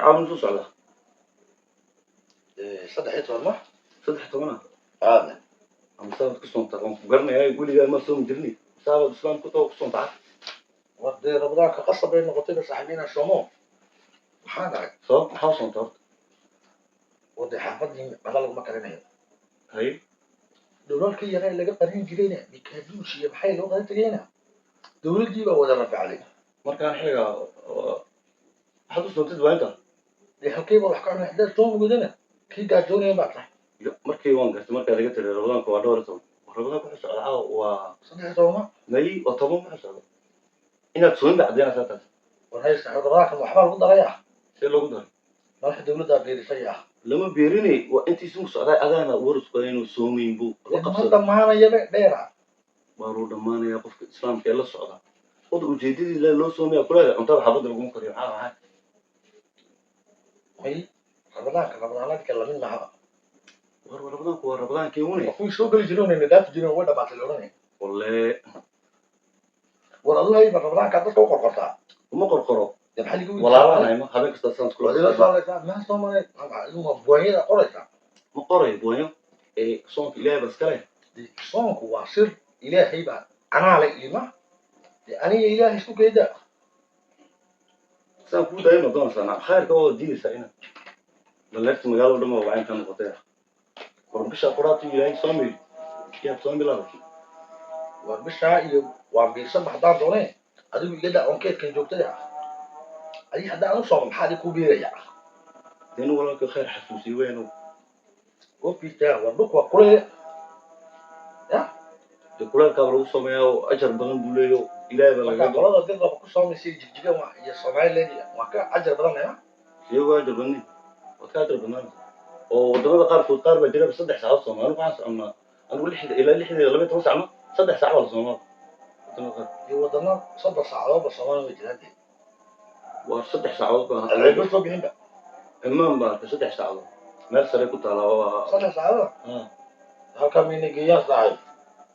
Caawa soo socdaa. 13 ma? 13. Aadna. Ama saabad ku soontaa? Waan ku garanayaa, weligaa ma soomi jirni. Saabad islaam ku too ku soontaa. War dee Ramadaanka qasab bay noqotayba, saaxiib, inaan soomo. Maxaa dhacay? Sabab maxaa u soontaa horta? War dee xaafadii cunto laguma karinayo. Hay. Dhulalkii yaraa laga qarin jirayna, mikaaduush iyo maxay loo qarin tagayna, dowladdii baa wada rafacday. Markaan xilliga waxaad u soontid waa inta. Dee halkee baa wax ka cunay? Haddaad soomi weydana, kii gaajoonaya baa tahay. Markii waan gartay, markaa laga tiriy Ramadaanka waa 14. Ramadaanka wuxuu socdaa caawa waa 13 ma? May, waa 10 wuxuu socda. Inaad soomin ba caddeynaysaa taas. War hay saaxiib, Ramadaankan waxbaa lagu daraya. See loogu daray? Madaxa dowladdaa beerisay ah. Lama beerinay, waa intiisu socdaa. Adaana warusku inuu soomayn buu la ma qabsada. Dhammaanayaba dheera. Waaruu dhammaanaya qofka islaamka ee la socda wada ujeedadii le loo soomaya kuleedahay. Cuntada xaafadda laguma kariyo, maxaa maxay? May, Ramadaanka Ramadaanadka lamid maha. War Ramadaanku waa Ramadaankii une. Waa kuwii soo geli jireen oo dhaafi jireen, way dhamaatay la odhanaya. Walle. War adigu hayba Ramadaanka dadka u qorqortaa. Uma qorqoro. Dee maxaa lagu Walaalanahay, ma habeen kasta saan iskula Waad ila soo maa soo maray, adigu waa buwaanyada qoraysaa. Ma qorayo buwanyo ee soonka Ilaahay ba iskale. Dee soonku waa sir Ilaahay baa anaa le ilma. Dee aniga Ilaahay isku geeda. Saan kuu daayo ma doonaysaa? Nacam, khayrka waa diidaysaa inaad dhalinyarta magaalada dhan waa wacayn ka noqotay. War bisha quraatu Ilaahay soomi yaad soomi laada. Waa bishaa iyo waan biirsanba haddaan doonee. Adigu iga daa onkeedkan joogtada ah. Adiga haddaan u soomo, maxaa adiga kuu biiraya? Dee nin walaalka khayr xasuusiye weyn. Goobkiisa war dhulku waa kuleel. Dee kuleelkaaba lagu soomayaa oo ajar badan buu leeyo, Ilaahay baa Marka lagaga qolada dirqaba ku soomaysa Jigjiga iyo Somaliland waa ka ajar badanaya. Iyagoo ajar badnayn waad ka ajar badnaanaysa oo wadamada qaarkood qaar baa jira 3 saacadood sooma. Anigu waxaan soconnaa, anigu 6 ilaa 6 iyo 12 sacma, 3 saac baa la soomaa wadamada qaar. Iyo wadano 30 saacadoodba Soomaaliya way jiraan dee. Waa 3 saacadood baa. Ceebo soo bixinba. Cumaan baa arkay 3 saacadood, meel sare ku taalaa waa. 3 saacadood? Ah. Halkaa mayna geeyaan, saaxiib?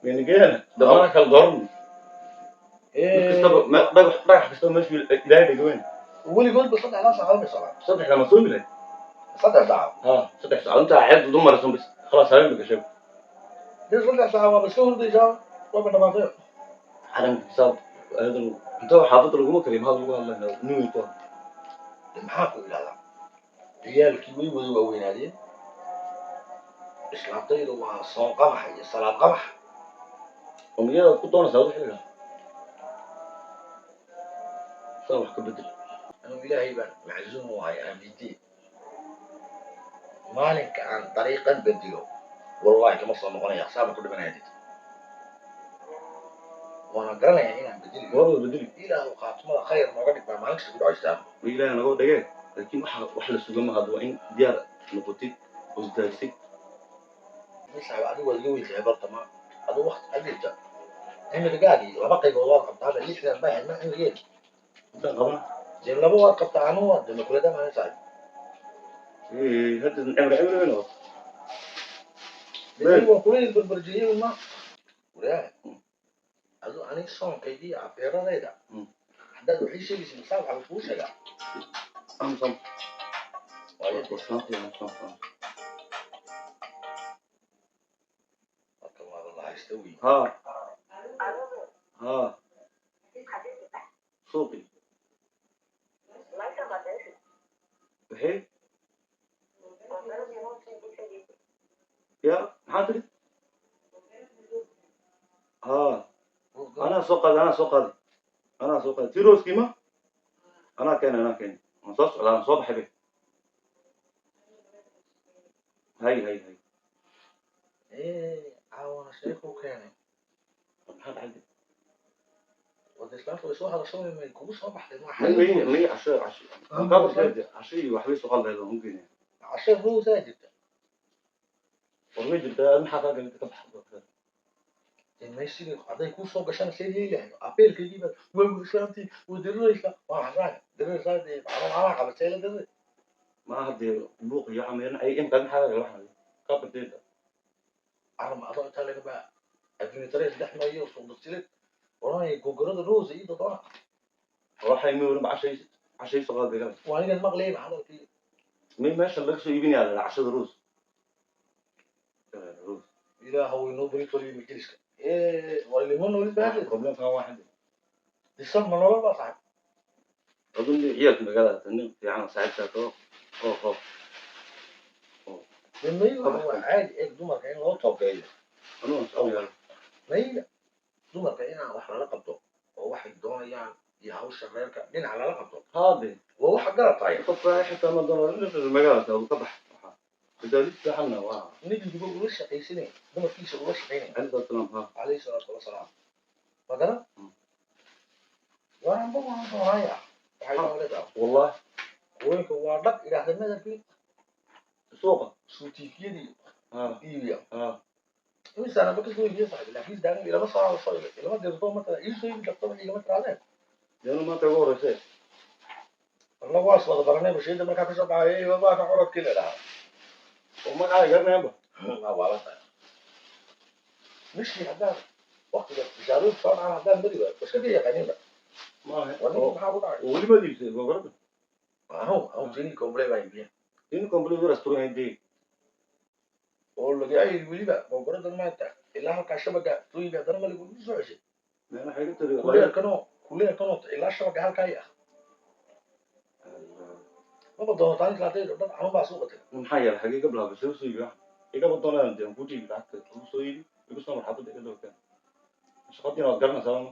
Maynageeyana damaana kala dooran mid kastaba dhagax dhagax kastaba meeshuu Ilaahay dhiga weyn. Weligoodba 3-daa saacadood bay socdaan. 3-da ma soomi lahayd? 3 saacadood? Ha, 3 saacadood intaa xeebta dul maraysan bis, khalaas, habeen ba gashay. Dee 3 saacadood waaba iska hurdaysaa, waaba dhamaatay. Calanka kisaab aadan cuntada xaafadda laguma kariyo, maxaad lagu hadlayaa nin weyn ku hadla? Dee maxaa ku idhahdaa, ciyaalkii way wada waaweynaadeen. Islaantaydu waa soon qamax iyo salaad qamax. Oo miyadaad ku doonaysaa wada xilligaa saa wax ka bedel. Anigu Ilaahay baan maczuum u ahay aan diidee. Maalinka aan dariiqan bedelo, wallahi kama soo noqonaya, saama ku dhimanaya did. Waana garanayaa inaan bedeli. Goormad bedeli? Ilaahu khaatimada khayr nooga dhig baa maalin kasta ku dhacaystaa. Ma Ilaahay naga dhigee, laakiin waxa wax la suga ma hadda, waa in diyaar noqotid oo isdaagsid. Saaxiib, adigu waad iga weyn tahay barta, ma adigu waqti adirta cimrigaagii laba qaybood waad qabtaa hadda. 60 bay ahayd ma cimrigeed? Intaan qabana. Dee laba waad qabtaa, anu waa dee makulada maan, saaxiib. Hadda cimri cimri weyn oo Dee anigu waan kula barbarjeeyey ma waraa adu ani soonkaygii afeeradayda. Haddaad waxay sheegaysa masaa waxaa kuu sheegaa. Amsam. Waayo. Islaantii amsam. Marka waaba la haysta wey. Ha ha, suuqi waxay ya maxaa tiri? Ha, anaa soo qaaday, anaa soo qaaday, anaa soo qaaday tiroskii ma anaa keenay, anaa keenay, waan soo socdaa, waan soo baxay be. Hay hay hay. Caawana sheekuu keenay. Maxaa dhacay? Wada islaanta way soo hadasho, may kugu soo baxday ma? May may may, casho casho casho iyo waxbay soo qaadi lahayd, waan u geynaya. Casho ruusaa jirta. War way jirtaa, aad maxaa kaa galay? Ka bax. Maysiga hadday kuu soo gashana see yeelahay? Abeelkaygii baad waa islaantii way diriraysaa, waa xasaan diriraysaa. Dee macno macnaha qabatay la dirir. Ma aha dee buuq iyo cameerna ay imkaad maxaa kaa galay? Waxaan kaa barteeda. Carma adoo intaa laga baa adduunyatare dhex mariyo suuqdasilid oranaya gogorada roosa iyo dodoona. Waxay ma warin, cashay cashay soo qaad bay Waa anigan maqlayba hadalkii. May meesha laga soo iibinaya la cashada ruus. Ruus. Ilaaha way noo bari toliyo majliska. Waa lima noolid baa hadda. Problemka waa waxan. Dhisan ma nolol baa saaxib. Adun ciyaalka magaalada nin fiican saaxiibtaa oo oo oo. May waa caadi eeg dumarka in loo toobeeyo. Anuu aan May dumarka inaan wax lala qabto oo waxay doonayaan iyo hawsha reerka dhinac lala qabto. Haade. Waa waxa garab tahay. Qofka xitaa ma doono in magaalada uu ka baxo. Bedeli fiicanna waa. Nabiguba ula shaqaysanay dumarkiisa ula shaqaynay. Alayhi salaam ha. Calayhi salaatu wasalaam. Magara? Waranba waan doonaya. Waxay noo leedahay. Wallahi. Hooyinka waa dhag idhaahda madalkii. Suuqa. Suutiifyadii. Ha. Iibiya. Ha. Imisaan aba kasoo iibiya saaxiib laakiin daagan ilama soo soo ilama dirto matala ii soo iibi dhaqto igama tiraadeen. Deenu maanta ugu horeysay. Alla waa is wada baranay bashiida markaa kasoo baxay waa ka corodkii la dhahaa. Oo magacaaga garanayanba. Waa waalan tahay. Mishii haddaan waqtiga bishaaruhu soo dhacaan haddaan beri waayo iska ka yaqaaninba. Maaha. Waa ninkii maxaa ku dhacay? Oo weli ma iibsay gobolada. Ahu tini komble baa iibiya. Tini komble waa restaurant day. Oo laga yiri weliba goboradan maanta ilaa halkaa shabaga tuuyiga haddana ma lagu soo ceshay. Meena waxay ka tiri kuleelkanoo ilaa shabaga halkaa ah. Maba doontaan islaantayda dhan canun baa suuqa tagay. Maxaa yeelay xagee ka bilaabay soo soo iibi iga badoonaan dee ku dhiibi lacagta ugu soo iibi igu soo marxabada iga daba keen. Shaqadiina waad garanaysaa ma?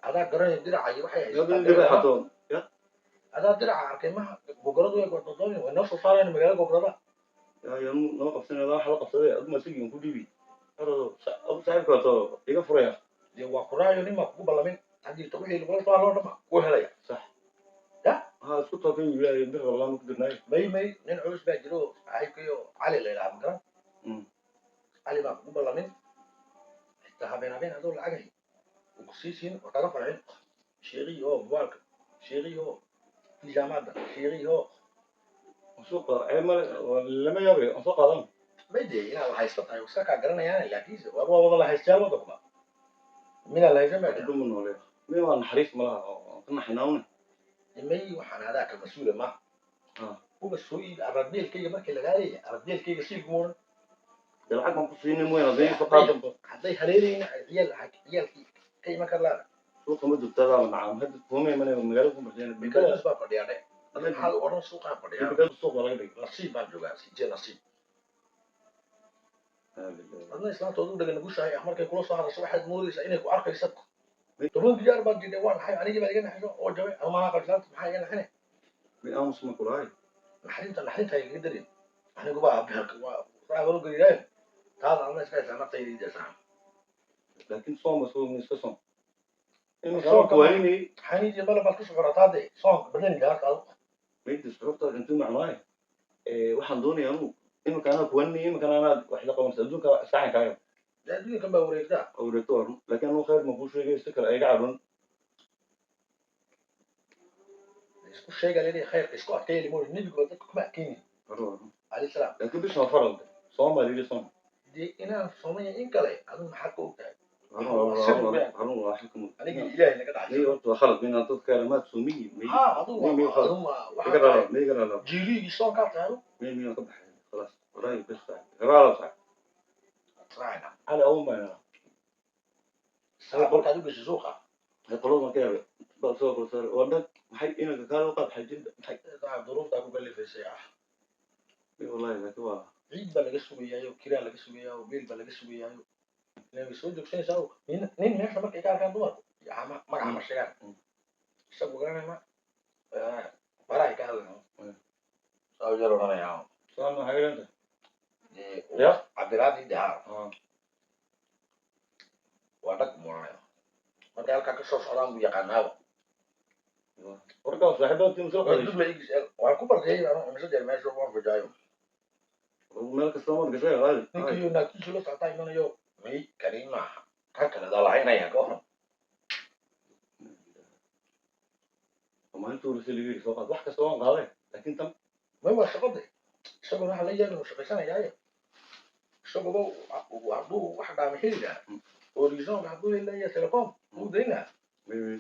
Adaa garanaya diraca iyo waxay haysataa. Diraca doon. Ya? Adaa diraca arkay maha gogoradu way gododoon way noo soo saarayaan magaalada gogorada. Ya ya noo qabsanaya waxa la qabsaday aduma sigin ku dhiibi. Arado abu saaxiibka wato iga furaya. Dee waa kuraayo nin baa kugu ballamin haddii wixii lagula soo loo dhama kuu helaya. Sax. Ya? Ha isku tookay wiilaayo bir rablaan ku dirnay. May nin culus baa jiro saaxiibkayo Cali la yidhaha ma garan? Cali baa kugu ballamin xitaa habeen habeen adoo lacag hay uu ku sii siin waa kaga farxin. Sheeqii oo baalka sheeqii oo fijaamada sheeqii oo suuqa ee ma lama yaabay aan soo qaadan. May dee inaad haysta tahay iska kaa garanayaan laakiinse waa wada la haystayaal waddankuba. Minaa la haysan baa jira. Dhuma noole. May waa naxariis malaha oo ka naxinaawna. May waxaan adaa ka mas-uula ma. Uba soo iibi aradbeelkayga markii lagaa leeyahay aradbeelkayga sii gumuuran. Dee lacag baan ku siinay mooyaan hadday soo qaadan. Hadday haleelayna ciyaalkii ka iman karlaan. Suuqa ma joogtaa la nacam hadda kuma imanaya magaalada ku marjeen. Bikaas baa fadhiyaa dhe. Maxaad u odhan suuqaan fadhiyaa. Bikaas suuq baa laga dhigay. Nasiib baan joogaa sijee nasiib. Adna islaantoodu dhaga nugushahay ah markay kula soo hadasho waxaad moodaysaa inay ku arkayso. 10 diyaar baan jirnay waan naxay anigii baa iga naxayso oo jabay ama maanaa qab islaanta maxaa iga naxine. Mid aamus ma kulahay. Naxdinta igaga darin. Anigu baa waa saabalo gariiraayo. Taada adna iska haysaa naftayda ii daysaa. Laakiin soom soo iska soom. Soonka waa inay xaniid iyo malab baad ku socorataa dee soonka badani gaarta adu. Maydda suxuurta intuu macnaay. Waxaan doonayaa anuu imika anaa kuwanni imika anaa wax la qabanaysa adduunka saxankaaga. Dee adduunkan baa wareegtaa. Wareegto waa run laakiin anuu khayr ma kuu sheegay si kale iga cadhoon. Isku sheega leeyahay khayrka isku adkeeya limoodi nebigu dadka kuma adkeynin. Alayhi salaam. Laakiin bishan waa faral Soomaali yidhi soom. Dee inaan soomaya in kale adigu maxaad ka ogtahay? Harun waa xilka mud. Anigii ilaahay naga dhacay. May horta waa khalad inaan dadka kale maad soomiyi. Ha adigu waa iga rala may iga rala. Jiirigii soonkaa tahay. May miyaan ka baxay khalaas waraay bes tahay rala tahay. Raacna. Cali awon baa inaa. Salaam markaad u gashay suuqa. Qolada ma ka yaabay baa soo kor saaray waa dhan maxay inanka kaale u qaad xajinta maxay. Duruuftaa ku kalifaysay ah. Wallahi laakiin waa. Ciid baa laga sugayaayo kiraa laga sugayaayo beel baa laga sugayaayo. Way soo joogsanaysaa nin meesha markay ka arkaan dumarku magaca ma sheegaan. Isagu garanay ma barahay ka hadlayo. Saa yar odhanayaa. Saan maxay garanta? Dee cabiraadii dhahaa. Waa dhag muranaya. Markay halkaa ka soo socdaan buu yaqaanaaba. Warkaa saaxiibada tiim soo qaaday. Dub la igis waan ku bartay anuu imise jeer meesha waan fajaayo. Meel kasta maad gashay qaadi. Ninkii naagtiisu la socotaa imanayo may kani maaha kan kale dalahaynaya ka waran. Maalinta horeysa laga yidhi soo qaad wax kasta waan qaaday laakiin tan. May waa shaqo de isaguna waxa la yaabay inuu shaqaysanayaaye. Isaguba hadduu wax dhaama heli lahaa. Horizonka hadduu heli lahaa telecom wuu dayn lahaa. May